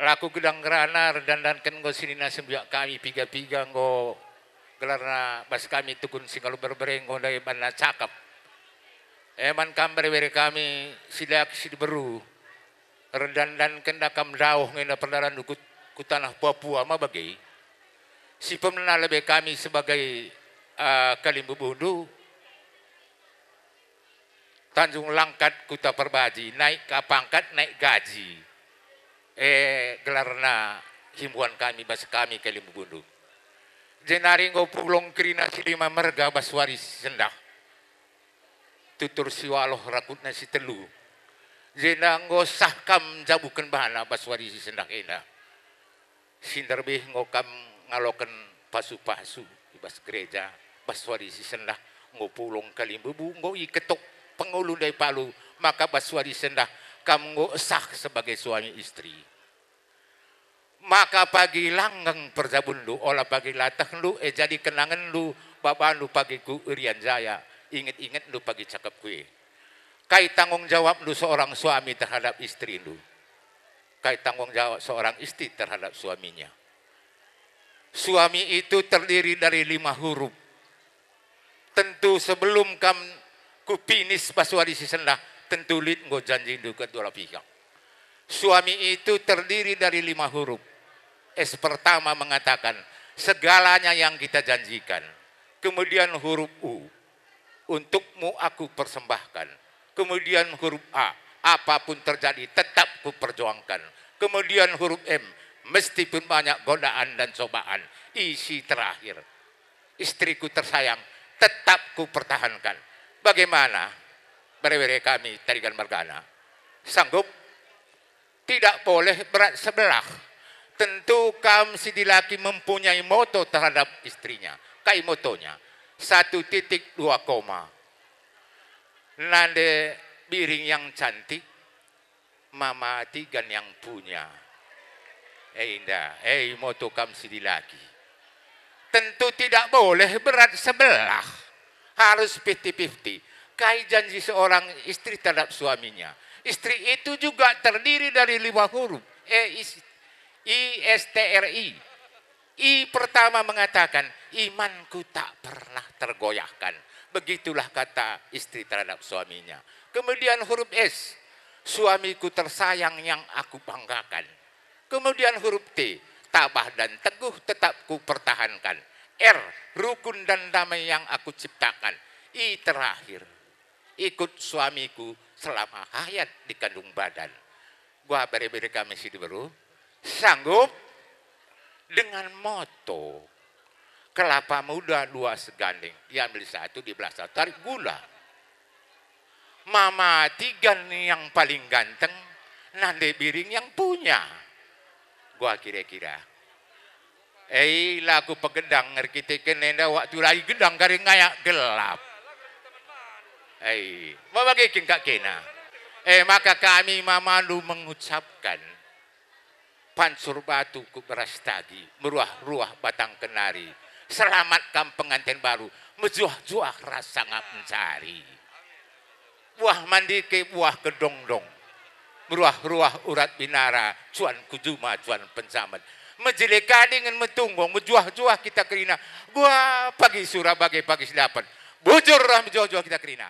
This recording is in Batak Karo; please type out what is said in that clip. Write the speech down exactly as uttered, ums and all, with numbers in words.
Pelaku gedang ngerana erdandanken enggo senina sembiak kami piga-piga enggo gelarna bas kami tukun si ngalo berbere enggo ndai banna cakap. E man kam bere-bere kami si dilaki si diberu, erdandankenda kam ndauh nge enda perdalan ku, ku tanah Papua ma bage. Si pemena lebe kami sebagai, ah, kalimbubundu, Tanjung Langkat Kuta Perbaji, naik ka pangkat, naik gaji. E, gelarna himbuan kami bas kami kalimbubundu. Jenari enggo pulung kerina si lima merga bas wari si sendah. Tutur si waloh rakutna si telu. Jenda enggo sah kam njabuken bana bas wari si sendah enda. Si nderbih enggo kam ngaloken pasu-pasu i bas gereja, bas wari si sendah enggo pulung kalimbubu, enggo iketuk pengulu ndai palu, maka bas wari sendah kam enggo sah sebagai suami istri. Maka pagi langgeng perjabunndu, ola pagi latehndu, e jadi kenangenndu, babandu pagi ku Irian Jaya, inget-ingetndu pagi cakepku e. Kai tanggung jawabndu seorang suami terhadap istrindu? Kai tanggung jawab seorang istri terhadap suaminya? Suami itu terdiri dari lima huruf. Tentu sebelum kam kupinis bas wari si sendah, tentu lit enggo janjindu kedua belah pihak. Suami itu terdiri dari lima huruf. S pertama mengatakan, "Segalanya yang kita janjikan." Kemudian huruf U, "Untukmu aku persembahkan." Kemudian huruf A, "Apapun terjadi tetap kuperjuangkan." Kemudian huruf M, "Meskipun banyak godaan dan cobaan." Isi terakhir, "Istriku tersayang, tetap kupertahankan." Bagaimana, bere-bere kami Tarigan mergana? Sanggup? Tidak boleh berat sebelah. Tentu kam si dilaki mempunyai moto terhadap istrinya. Kai motonya? Satu titik dua koma. Nande biring yang cantik, Mama Tigan yang punya. Eh, indah, eh, moto kam si dilaki. Tentu tidak boleh berat sebelah. Harus fifty fifty. Kai janji seorang istri terhadap suaminya? Istri itu juga terdiri dari lima huruf. E, is-, I S T R I. I pertama mengatakan, "Imanku tak pernah tergoyahkan." Begitulah kata istri terhadap suaminya. Kemudian huruf S, "Suamiku tersayang yang aku banggakan." Kemudian huruf T, "Tabah dan teguh tetap kupertahankan." R, "Rukun dan damai yang aku ciptakan." I terakhir, "Ikut suamiku selama hayat di kandung badan." Gua bere-bere kami si diberu, sanggup dengan moto kelapa muda dua segandeng, diambil satu, dibelah satu, tarik gula. Mama Tigan yang paling ganteng, nande biring yang punya. Gua kira-kira. Eh, laku pegedang ngerkiteken enda waktu lagi gedang kari ngayak gelap. Eh, ma bage kin kak kena. Eh, maka kami mamandu mengucapkan pancur batu ku beras tagi, meruah-ruah batang kenari. Selamat kam pengantin baru, mejuah-juah rasa ngap mencari. Buah mandike, buah kedongdong. Meruah-ruah urat binara, cuan kujuma, cuan pencamat. Mejile ka dingen metunggong, mejuah-juah kita kerina. Gua pagi sura bage pagi sidapan. Bujur ras mejuah-juah kita kerina.